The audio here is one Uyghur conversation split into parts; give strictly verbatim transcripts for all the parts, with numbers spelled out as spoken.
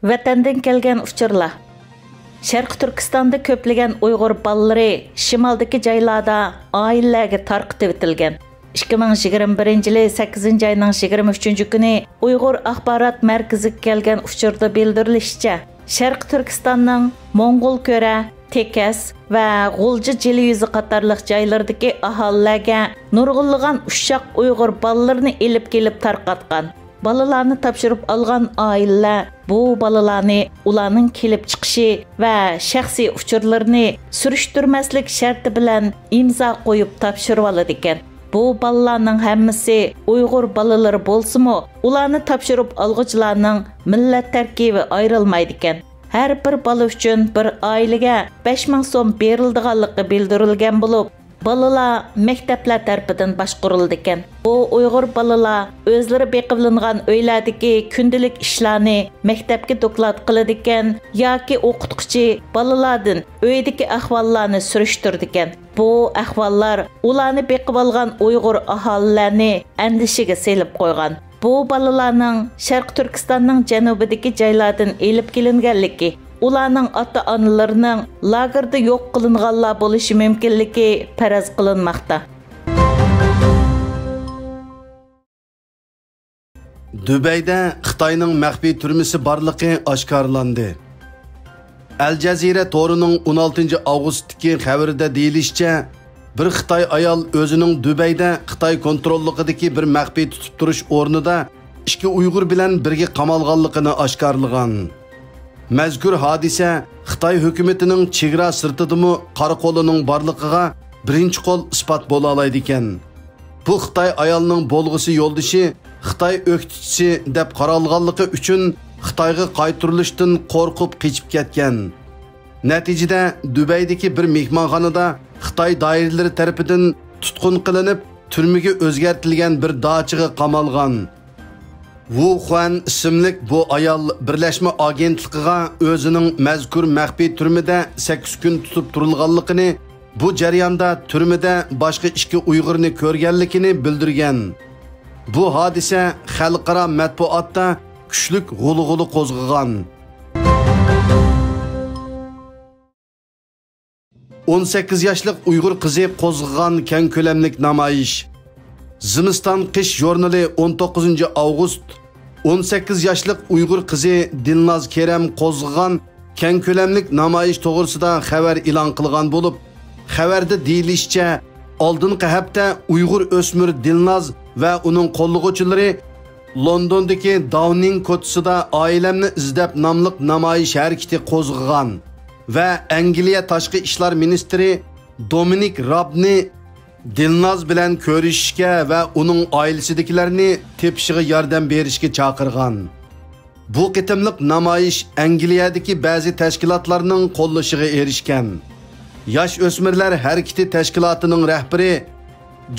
ۋەتەندىن كەلگەن ئۇچۇرلار. شەرقىي تۈركىستاندا كۆپلىگەن ئۇيغۇر بالىلىرى شىمالدىكى جايلاردا ئائىلىلەرگە تارقىتىۋېتىلگەن. ئىككى مىڭ يىگىرمە بىرىنچى يىلى سەككىزىنچى ئاينىڭ يىگىرمە ئۈچىنچى كۈنى ئۇيغۇر ئاخبارات مەركىزىگە كەلگەن ئۇچۇردا بىلدۈرۈلۈشىچە، شەرقىي تۈركىستاننىڭ موڭغۇلكۆرە، تېكەس ۋە غۇلجا جىلى يۈزى قاتارلىق جايلىرىدىكى ئاھالىلەرگە نۇرغۇنلىغان ئۇششاق ئۇيغۇر بالىلىرىنى ئېلىپ كېلىپ تارقاتقان. بالىلارنى تاپشۇرۇپ ئالغان ئائىلىلەر بۇ بالىلارنى ئۇلارنىڭ كېلىپ چىقىشى ۋە شەخسىي ئۇچۇرلىرىنى سۈرۈشتۈرمەسلىك شەرتى بىلەن ئىمزا قويۇپ تاپشۇرۇۋالىدىكەن. بۇ بالىلارنىڭ ھەممىسى ئۇيغۇر بالىلىرى بولسىمۇ، ئۇلارنى تاپشۇرۇپ ئالغۇچىلارنىڭ مىللەت تەركىبى ئايرىلمايدىكەن. ھەر بىر بالا ئۈچۈن بىر ئائىلىگە بەش مىڭ سوم بېرىلىدىغانلىقى بىلدۈرۈلگەن بولۇپ، بالىلار مەكتەپلەر تەرىپىدىن باشقۇرۇلىدىكەن. بۇ ئۇيغۇر بالىلار ئۆزلىرى بېقىۋېلىنغان ئۆيلەردىكى كۈندىلىك ئىشلارنى مەكتەپكە دوكلات قىلىدىكەن ياكى ئوقۇتقۇچى بالىلاردىن ئۆيدىكى ئەھۋاللارنى سۈرۈشتۈرىدىكەن. بۇ ئەھۋاللار ئۇلارنى بېقىۋالغان ئۇيغۇر ئاھالىلەرنى ئەندىشىگە سېلىپ قويغان. بۇ بالىلارنىڭ شەرقىي تۈركىستاننىڭ جەنۇبىدىكى جايلاردىن ئېلىپ كېلىنگەنلىكى، ئۇلارنىڭ ئاتا-ئانىلىرىنىڭ لاگېردا يوق قىلىنغانلار بولۇشى مۇمكىنلىكى پەرەز قىلىنماقتا. دۇبەيدە خىتاينىڭ مەخپىي تۈرمىسى بارلىقى ئاشكارىلاندى. ئەل جەزىرە تورىنىڭ ئون ئالتىنچى ئاۋغۇستتىكى خەۋىرىدە دېيىلىشىچە، بىر خىتاي ئايال ئۆزىنىڭ دۇبەيدە خىتاي كونتروللۇقىدىكى بىر مەخپىي تۇتۇپ تۇرۇش ئورنىدا ئىككى ئۇيغۇر بىلەن بىرگە قامالغانلىقىنى ئاشكارىلىغان. مەزكۇر ھادىسە خىتاي ھۆكۈمىتىنىڭ چېگرا سىرتىدىمۇ قارا قولىنىڭ بارلىقىغا بىرىنچى قول ئىسپات بولالايدىكەن. بۇ خىتاي ئايالنىڭ بولغۇسى يولدىشى خىتاي ئۆكتىچىسى دەپ قارالغانلىقى ئۈچۈن خىتايغا قايتۇرۇلۇشتىن قورقۇپ قېچىپ كەتكەن. نەتىجىدە، دۇبەيدىكى بىر مېھمانخانىدا خىتاي دائىرىلىرى تەرىپىدىن تۇتقۇن قىلىنىپ، تۈرمىگە ئۆزگەرتىلگەن بىر داچىغا قامالغان. ۋۇ خۇەن ئىسىملىك بۇ ئايال بىرلەشمە ئاگېنتلىقىغا ئۆزىنىڭ مەزكۇر مەخپىي تۈرمىدە سەككىز كۈن تۇتۇپ تۇرۇلغانلىقىنى، بۇ جەرياندا تۈرمىدە باشقا ئىككى ئۇيغۇرنى كۆرگەنلىكىنى بىلدۈرگەن. بۇ ھادىسە خەلقئارا مەتبۇئاتتا كۈچلۈك غۇلغۇلا قوزغىغان. ئون سەككىز ياشلىق ئۇيغۇر قىزى قوزغىغان كەڭ كۆلەملىك نامايىش. زىمىستان قىش ژۇرنىلى ئون توققۇزىنچى ئاۋغۇست، ئون سەككىز ياشلىق ئۇيغۇر قىزى دىلناز كېرەم قوزغىغان كەڭ كۆلەملىك نامايىش توغرىسىدا خەۋەر ئېلان قىلغان بولۇپ، خەۋەردە دېيىلىشىچە، ئالدىنقى ھەپتە ئۇيغۇر ئۆسمۈر دىلناز ۋە ئۇنىڭ قوللىغۇچىلىرى لوندوندىكى داۋنىڭ كوچىسىدا ئائىلەمنى ئىزدەپ ناملىق نامايىش ھەرىكىتى قوزغىغان ۋە ئەنگلىيە تاشقى ئىشلار مىنىستىرى دومىنىك رابنى دىلناز بىلەن كۆرۈشۈشكە ۋە ئۇنىڭ ئائىلىسىدىكىلەرنى تېپىشىغا ياردەم بېرىشكە چاقىرغان. بۇ قېتىملىق نامايىش ئەنگلىيەدىكى بەزى تەشكىلاتلارنىڭ قوللىشىغا ئېرىشكەن. ياش ئۆسمۈرلەر ھەرىكىتى تەشكىلاتىنىڭ رەھبىرى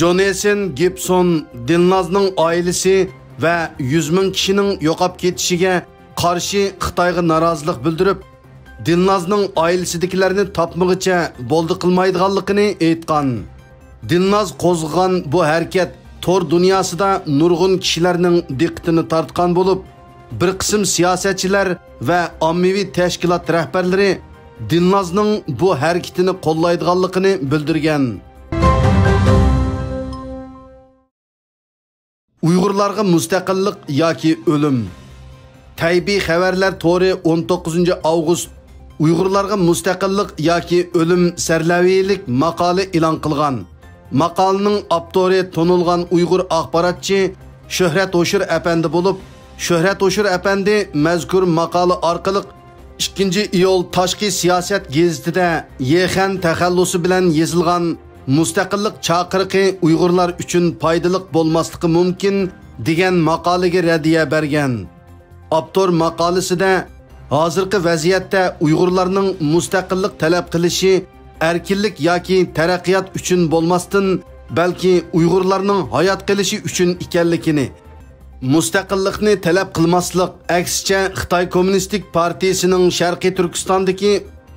جونېسن گىبسون دىلنازنىڭ ئائىلىسى ۋە يۈز مىڭ كىشىنىڭ يوقاپ كېتىشىگە قارشى خىتايغا نارازىلىق بىلدۈرۈپ، دىلنازنىڭ ئائىلىسىدىكىلەرنى تاپمىغىچە بولدى قىلمايدىغانلىقىنى ئېيتقان. دىلناز قوزغىغان بۇ ھەرىكەت تور دۇنياسىدا نۇرغۇن كىشىلەرنىڭ دىققىتىنى تارتقان بولۇپ، بىر قىسىم سىياسەتچىلەر ۋە ئاممىۋى تەشكىلات رەھبەرلىرى دىلنازنىڭ بۇ ھەرىكىتىنى قوللايدىغانلىقىنى بىلدۈرگەن. ئۇيغۇرلارغا مۇستەقىللىق ياكى ئۆلۈم. تەيبېي خەۋەرلەر تورى ئون توققۇزىنچى ئاۋغۇست ئۇيغۇرلارغا مۇستەقىللىق ياكى ئۆلۈم سەرلەۋھىلىك ماقالە ئېلان قىلغان. ماقالىنىڭ ئاپتورى تونۇلغان ئۇيغۇر ئاخباراتچى شۆھرەت ھوشۇر ئەپەندى بولۇپ، شۆھرەت ھوشۇر ئەپەندى مەزكۇر ماقالە ئارقىلىق ئىككىنچى ئىيۇل تاشقى سىياسەت گېزىتىدە يېخەن تەخەللۇسى بىلەن يېزىلغان مۇستەقىللىق چاقىرىقى ئۇيغۇرلار ئۈچۈن پايدىلىق بولماسلىقى مۇمكىن دېگەن ماقالىگە رەددىيە بەرگەن. ئاپتور ماقالىسىدە ھازىرقى ۋەزىيەتتە ئۇيغۇرلارنىڭ مۇستەقىللىق تەلەپ قىلىشى ئەركىنلىك ياكى تەرەققىيات ئۈچۈن بولماستىن، بەلكى ئۇيغۇرلارنىڭ ھايات قېلىشى ئۈچۈن ئىكەنلىكىنى، مۇستەقىللىقنى تەلەپ قىلماسلىق، ئەكسىچە، خىتاي كوممۇنىستىك پارتىيىسىنىڭ شەرقىي تۈركىستاندىكى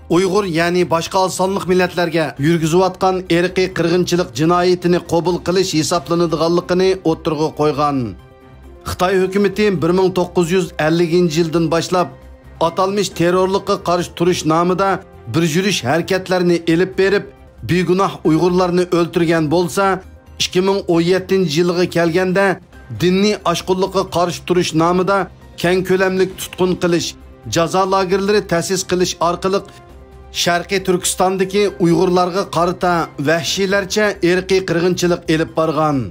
ئۇيغۇر، يەنى باشقا ئاز سانلىق مىللەتلەرگە يۈرگۈزۈۋاتقان ئىرقىي قىرغىنچىلىق جىنايىتىنى قوبۇل قىلىش ھېسابلىنىدىغانلىقىنى ئوتتۇرىغا قويغان. خىتاي ھۆكۈمىتى بىر مىڭ توققۇز يۈز ئەللىكىنچى يىلدىن باشلاپ ئاتالمىش تېررورلۇققا قارشى تۇرۇش نامىدا بىر يۈرۈش ھەرىكەتلەرنى ئېلىپ بېرىپ، بىگۇناھ ئۇيغۇرلارنى ئۆلتۈرگەن بولسا، ئىككى مىڭ ئون يەتتىنچى يىلغا كەلگەندە، دىنىي ئاشقۇنلۇققا قارشى تۇرۇش نامىدا كەڭ كۆلەملىك تۇتقۇن قىلىش، جازا لاگېرلىرى تەسىس قىلىش ئارقىلىق شەرقىي تۈركىستاندىكى ئۇيغۇرلارغا قارىتا ۋەھشىيلەرچە ئىرقىي قىرغىنچىلىق ئېلىپ بارغان.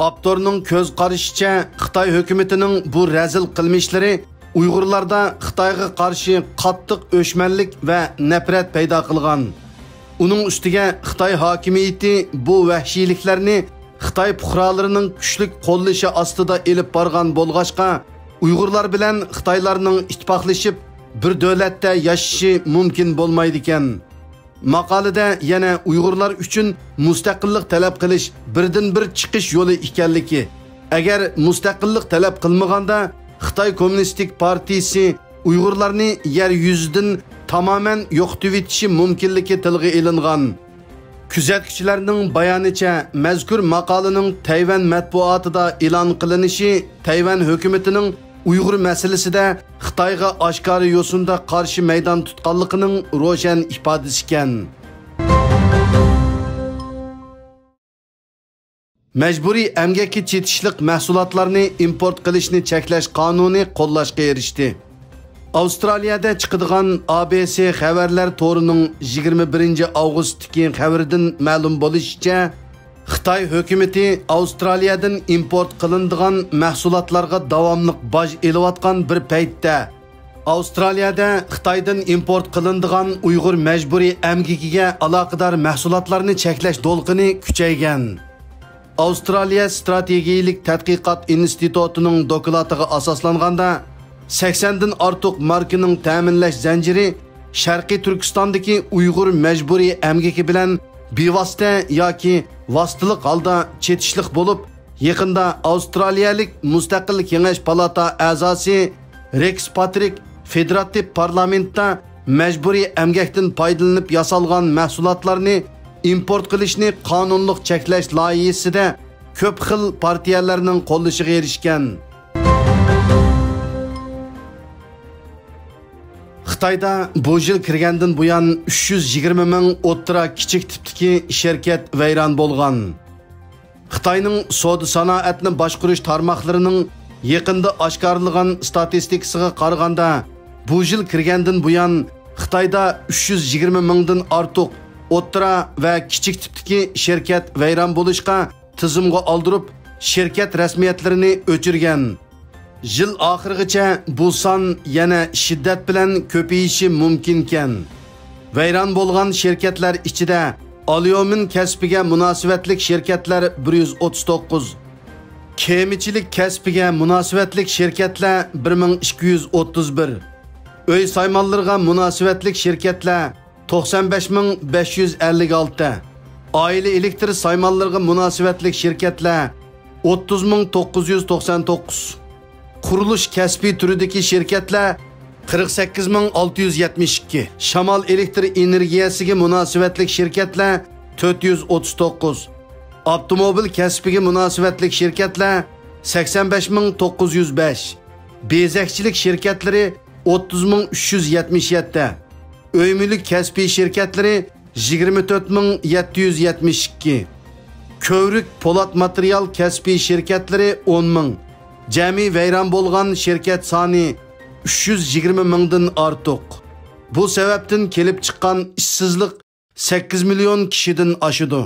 ئاپتورنىڭ كۆز قارىشىچە، خىتاي ھۆكۈمىتىنىڭ بۇ رەزىل قىلمىشلىرى ئۇيغۇرلاردا خىتايغا قارشى قاتتىق ئۆچمەنلىك ۋە نەپرەت پەيدا قىلغان. ئۇنىڭ ئۈستىگە خىتاي ھاكىمىيىتى بۇ ۋەھشىيلىكلەرنى خىتاي پۇقرالىرىنىڭ كۈچلۈك قوللىشى ئاستىدا ئېلىپ بارغان بولغاچقا، ئۇيغۇرلار بىلەن خىتايلارنىڭ ئىتتىپاقلىشىپ، بىر دۆلەتتە ياشىشى مۇمكىن بولمايدىكەن. ماقالىدە يەنە ئۇيغۇرلار ئۈچۈن مۇستەقىللىق تەلەپ قىلىش بىردىنبىر چىقىش يولى ئىكەنلىكى، ئەگەر مۇستەقىللىق تەلەپ قىلمىغاندا، خىتاي كوممۇنىستىك پارتىيىسى ئۇيغۇرلارنى يەر يۈزىدىن تامامەن يوقىتىۋېتىشى مۇمكىنلىكى تىلغا ئېلىنغان. كۆزەتكۈچىلەرنىڭ بايانىچە، مەزكۇر ماقالىنىڭ تەيۋەن مەتبۇئاتىدا ئېلان قىلىنىشى تەيۋەن ھۆكۈمىتىنىڭ ئۇيغۇر مەسىلىسىدە خىتايغا ئاشكارا يوسۇندا قارشى مەيدان تۇتقانلىقىنىڭ روشەن ئىپادىسىكەن. مەجبۇرىي ئەمگەككە چېتىشلىق مەھسۇلاتلارنى ئىمپورت قىلىشنى چەكلەش قانۇنى قوللاشقا ئېرىشتى. ئاۋسترالىيەدە چىقىدىغان ئا بې سې خەۋەرلەر تورىنىڭ يىگىرمە بىرىنچى ئاۋغۇستتىكى خەۋىرىدىن مەلۇم بولۇشىچە، خىتاي ھۆكۈمىتى ئاۋسترالىيەدىن ئىمپورت قىلىنىدىغان مەھسۇلاتلارغا داۋاملىق باج ئېلىۋاتقان بىر پەيتتە، ئاۋسترالىيەدە خىتايدىن ئىمپورت قىلىنىدىغان ئۇيغۇر مەجبۇرىي ئەمگىكىگە ئالاقىدار مەھسۇلاتلارنى چەكلەش دولقۇنى كۈچەيگەن. ئاۋسترالىيە ستراتېگىيىلىك تەتقىقات ئىنستىتۇتىنىڭ دوكلاتىغا ئاساسلانغاندا، سەكسەندىن ئارتۇق ماركىنىڭ تەمىنلەش زەنجىرى شەرقىي تۈركىستاندىكى ئۇيغۇر مەجبۇرىي ئەمگىكى بىلەن بىۋاسىتە ياكى ۋاسىتىلىق ھالدا چېتىشلىق بولۇپ، يېقىندا ئاۋسترالىيەلىك مۇستەقىل كېڭەش پالاتا ئەزاسى رېكس پاترىك فېدېراتىپ پارلامېنتتا مەجبۇرىي ئەمگەكتىن پايدىلىنىپ ياسالغان مەھسۇلاتلارنى ئىمپورت قىلىشنى قانۇنلۇق چەكلەش لايىھىسىدە كۆپ خىل پارتىيەلەرنىڭ قوللىشىغا ئېرىشكەن. خىتايدا بۇ يىل كىرگەندىن بۇيان ئۈچ يۈز يىگىرمە مىڭ ئوتتۇرا، كىچىك تىپتىكى شىركەت ۋەيران بولغان. خىتاينىڭ سودا سانائەتنى باشقۇرۇش تارماقلىرىنىڭ يېقىندا ئاشكارىلىغان ستاتىستىكىسىغا قارىغاندا، بۇ يىل كىرگەندىن بۇيان خىتايدا ئۈچ يۈز يىگىرمە مىڭدىن ئارتۇق ئوتتۇرا ۋە كىچىك تىپتىكى شىركەت ۋەيران بولۇشقا تىزىمغا ئالدۇرۇپ، شىركەت رەسمىيەتلىرىنى ئۆچۈرگەن. يىل ئاخىرىغىچە بۇ سان يەنە شىددەت بىلەن كۆپىيىشى مۇمكىنكەن. ۋەيران بولغان شىركەتلەر ئىچىدە ئاليۇمىن كەسپىگە مۇناسىۋەتلىك شىركەتلەر بىر يۈز ئوتتۇز توققۇز، كېمىچىلىك كەسپىگە مۇناسىۋەتلىك شىركەتلەر بىر مىڭ ئىككى يۈز ئوتتۇز بىر، ئۆي سايمانلىرىغا مۇناسىۋەتلىك شىركەتلەر توقسان بەش مىڭ بەش يۈز ئەللىك ئالتە، ئائىلە ئېلېكتر سايمانلىرىغا مۇناسىۋەتلىك شىركەتلەر ئوتتۇز مىڭ توققۇز يۈز توقسان توققۇز، قۇرۇلۇش كەسپى تۈرىدىكى شىركەتلەر قىرىق سەككىز مىڭ ئالتە يۈز يەتمىش ئىككى، شامال ئېلېكتر ئېنېرگىيەسىگە مۇناسىۋەتلىك شىركەتلەر تۆت يۈز ئوتتۇز توققۇز، ئاپتوموبىل كەسپىگە مۇناسىۋەتلىك شىركەتلەر سەكسەن بەش مىڭ توققۇز يۈز بەش، بېزەكچىلىك شىركەتلىرى ئوتتۇز مىڭ ئۈچ يۈز يەتمىش يەتتە، ئۆي مۈلۈك كەسپىي شىركەتلىرى يىگىرمە تۆت مىڭ يەتتە يۈز يەتمىش ئىككى، كۆۋرۈك پولات ماتېرىيال كەسپىي شىركەتلىرى ئون مىڭ، جەمئىي ۋەيران بولغان شىركەت سانى ئۈچ يۈز يىگىرمە مىڭدىن ئارتۇق. بۇ سەۋەبتىن كېلىپ چىققان ئىشسىزلىق سەككىز مىليون كىشىدىن ئاشىدۇ.